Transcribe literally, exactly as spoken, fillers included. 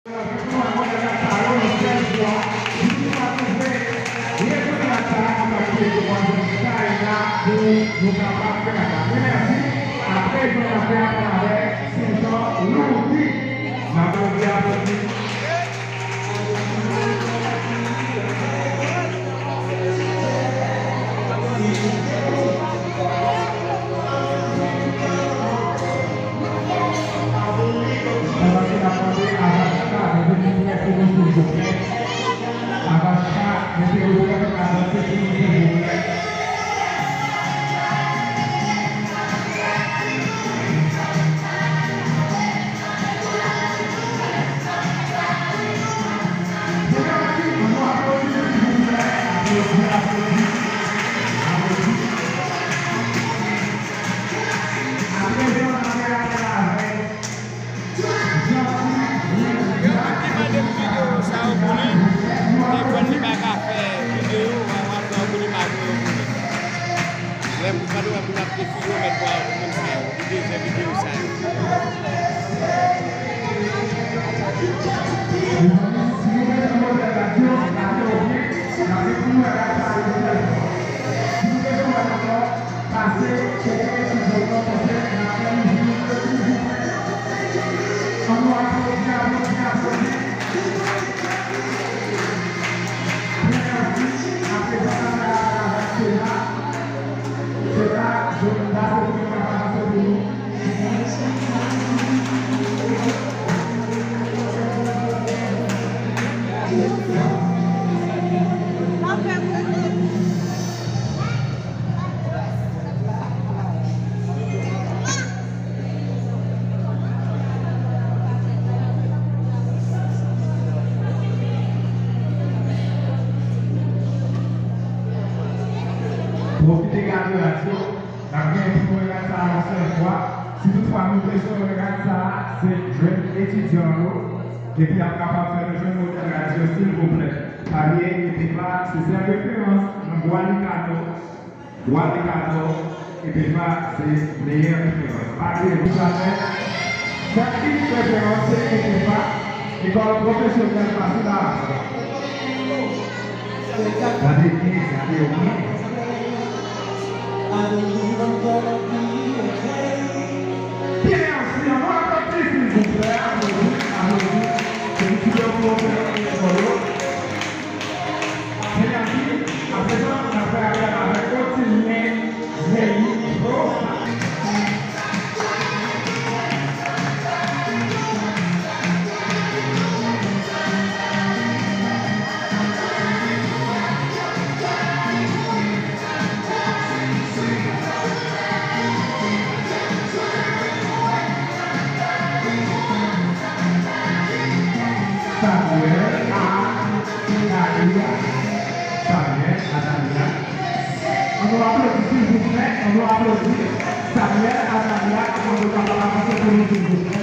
Pandan ke n ap mande Avachka, mete retwè sou nou, silvouplè. Avachka, mete retwè pou n avanse sou nou, silvouplè. Gen moun ki mande m videyo sa yo pou li, telefòn li pa ka fè videyo, w a, w a pran pou li, m a voye yo pou li. Lè m, pandan w ap, m ap gen videyo, mèt bwa pou moun sa yo, pou bezwen videyo sa yo. Pase, cheke etidyan yo, pase, n ap fè nou vini, silvouplè. Ann nou aplodi, aplodi, aplodi. Premye atis, aprezan, n ap fè apèl avèk Sena. Sena, Jonita, se pou yo ka pase pou nou. Pwofite gade radyo, n ap gen pou nou rad sa a yon sèl fwa. Si toutfwa nou bezwen rad sa a, se jèn etidyan yo, epi y ap kapab fè nou jwenn modèl radyo, silvouplè. Pa bliye, Epepa, se sèl referans nan Gwalikano. Gwalikano, Epefa se meyè referans. Pa bliye nou jamè. Sak pi referans se Epefa, lekòl pwofesyonèl fasil a aprann. Gade byen, gade yo byen. Byen, mèsi. Ann nou aplodi, silvouplè. Aplodi, aplodi. Felisite yo pou yo fè lekòl yo. Mèsi. Aprezan, n ap fè apèl avèk Otilien Veyik Rosa. Samuel Adalia. Samuel Adalia. Ann nou aplodi, silvouplè. Ann nou aplodi Samuel Adalia, avan nou kapab avanse pou nou, silvouplè.